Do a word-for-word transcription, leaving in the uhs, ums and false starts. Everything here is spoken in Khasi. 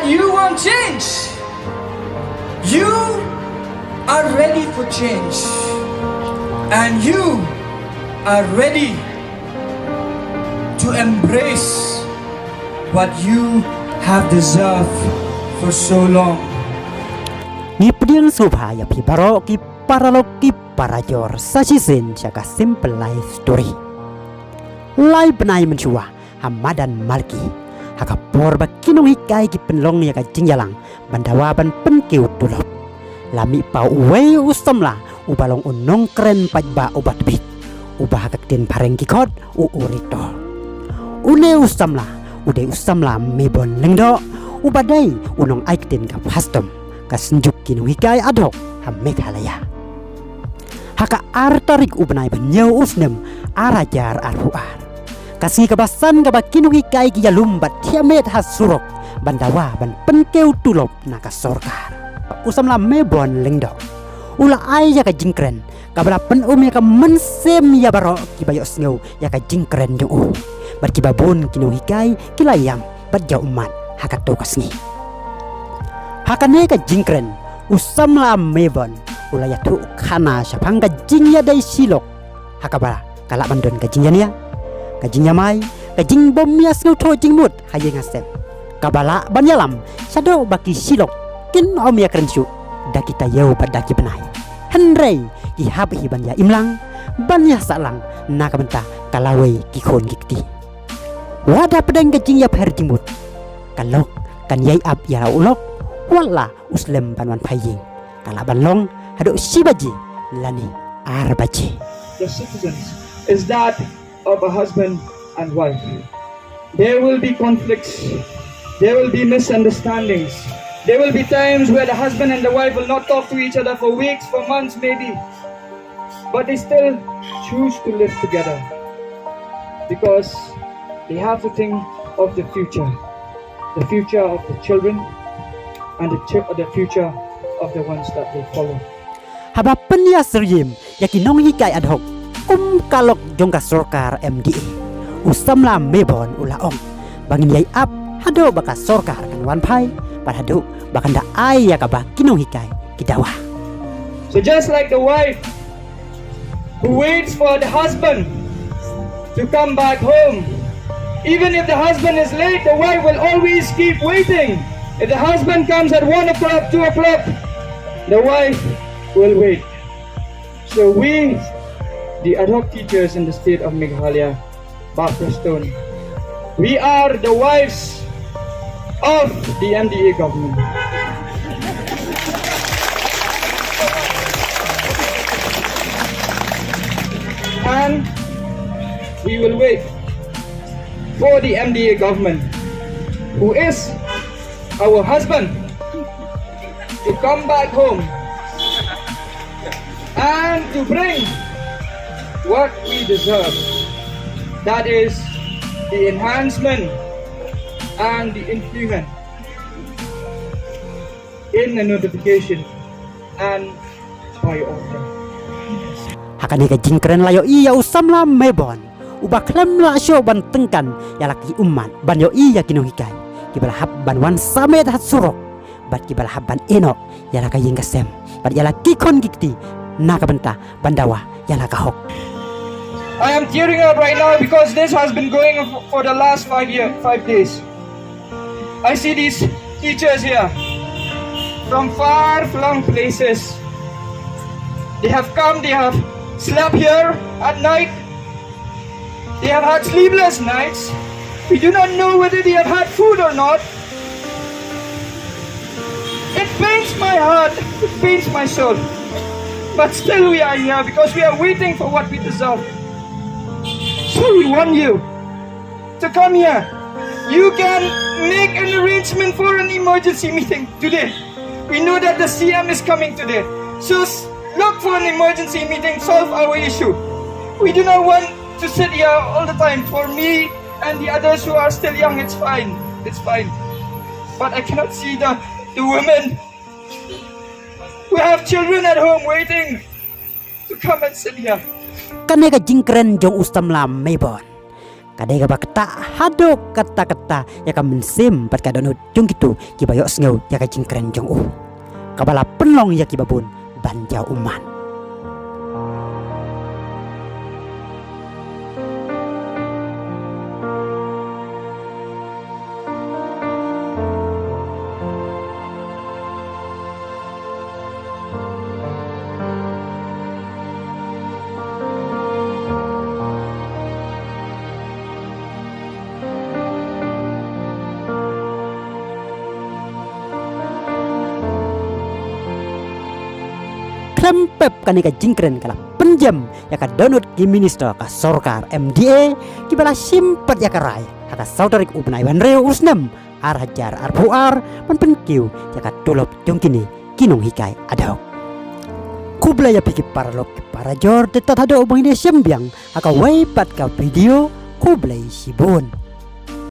You want change. You are ready for change. And you are ready to embrace what you have deserved for so long. Ngi pdiang sngewbha ïa phi baroh ki paralok ki parajor sa shisien sha ka Simple Life Story. Lai bnai mynshuwa ha madan Malki, ha ka por ba ki nonghikai ki pynlong ïa ka jingïalang ban dawa ban pynkiew tulop, la mih paw uwei u samla uba long u nongkren paidbah uba tbit, uba ha ka ktien phareng ki khot u orator. Une u samla u dei u samla Mebon Lyngdoh, uba dei u nongai ktien ka FASTOM, ka Synjuk ki Nonghikai Ad hoc ha Meghalaya. Ha ka ar tarik u bnai ba hynñiew u snem ar hajar arphew ar, ka sngi kaba san kaba ki nonghikai ki ïalum bad thiah miet ha surok ban dawa ban pynkiew tulop na ka sorkar, u samla Mebon Lyngdoh u la ai ïa ka jingkren kaba la pynum ïa ka mynsiem ïa baroh kiba ïohsngew ïa ka jingkren jong u. Bad kiba bun ki nonghikai ki la ïam bad jaw ummat ha kato ka sngi. Ha kane ka jingkren, u samla Mebon u la ïathuh khana shaphang ka jingïadei shilok, ha kaba ka lah ban don ka jingïania, ka jingïamai, ka jingbym ïasngewthuh jingmut ha ïing ha sem, kaba lah ban ïalam shaduh ba ki shilok kin ym ïakren shuh da ki taïew bad da ki bnai, hynrei ki hap hi ban ïa imlang, ban ïa sahlang na ka bynta ka lawei ki khun ki kti. Wat hapdeng ka jingïapher jingmut, ka lok kan ïai ap ïa la u lok, wat la u slem ban wan phai ïing, ka lah ban long haduh shi baje lane ar baje. The citizens is that of a husband and wife. There will be conflicts. There will be misunderstandings. There will be times where the husband and the wife will not talk to each other for weeks, for months, maybe. But they still choose to live together because they have to think of the future, the future of the children, and the, ch- the future of the ones that they follow. Haba pynïasyriem ïa ki nonghikai ad hoc kum ka lok jong ka sorkar M D A, u samla Mebon u la ong ba ngin ïai ap haduh ba ka sorkar kan wan phai, bad haduh ba kan da ai ïa kaba ki nonghikai ki dawa. So just like the wife who waits for the husband to come back home, even if the husband is late, the wife will always keep waiting. If the husband comes at one o'clock, two o'clock, the wife will wait. So we, the ad hoc teachers in the state of Meghalaya, Bah Prestone, we are the wives of the M D A government. And we will wait for the M D A government, who is our husband, to come back home and to bring what we deserve. That is the enhancement and the increment in the notification and by order. Ha kane ka jingkren la ïohi ïa u samla Mebon uba khlem lah shuh ban tyngkan ïa la ki ummat ban ïohi ïa ki nonghikai kiba la hap ban wan samet ha surok, bad kiba la hap ban ïehnoh ïa la ka ïing ka sem bad ïa la ki khun ki kti na ka bynta ban dawa ïa la ka hok. I am tearing up right now because this has been going for the last five year, five days. I see these teachers here from far flung places. They have come, they have slept here at night. They have had sleepless nights. We do not know whether they have had food or not. It pains my heart, it pains my soul. But still we are here because we are waiting for what we deserve. So we want you to come here. You can make an arrangement for an emergency meeting today. We know that the C M is coming today. So s- look for an emergency meeting, solve our issue. We do not want to sit here all the time. For me and the others who are still young, it's fine. It's fine. But I cannot see the, the women who have children at home waiting to come and sit here. Kane ka jingkren jong u samla Mebon ka dei kaba ktah haduh katta katta ïa ka mynsiem bad ka dohnud jong kito kiba ïohsngew ïa ka jingkren jong u, kaba la pynlong ïa kiba bun ban jaw ummat. Khlem pep kane ka jingkren ka la pynjem ïa ka dohnud ki minister ka sorkar M D A kiba la shim pat ïa ka rai ha ka saw tarik u bnai ba hynriew u snem ar hajar arphew ar ban pynkiew ïa ka tulop jong kine ki nonghikai ad hoc. Khublei ïa phi ki paralok ki parajor, te tad haduh ba ngin ïa shem biang ha kawei pat ka video. Khublei shibun.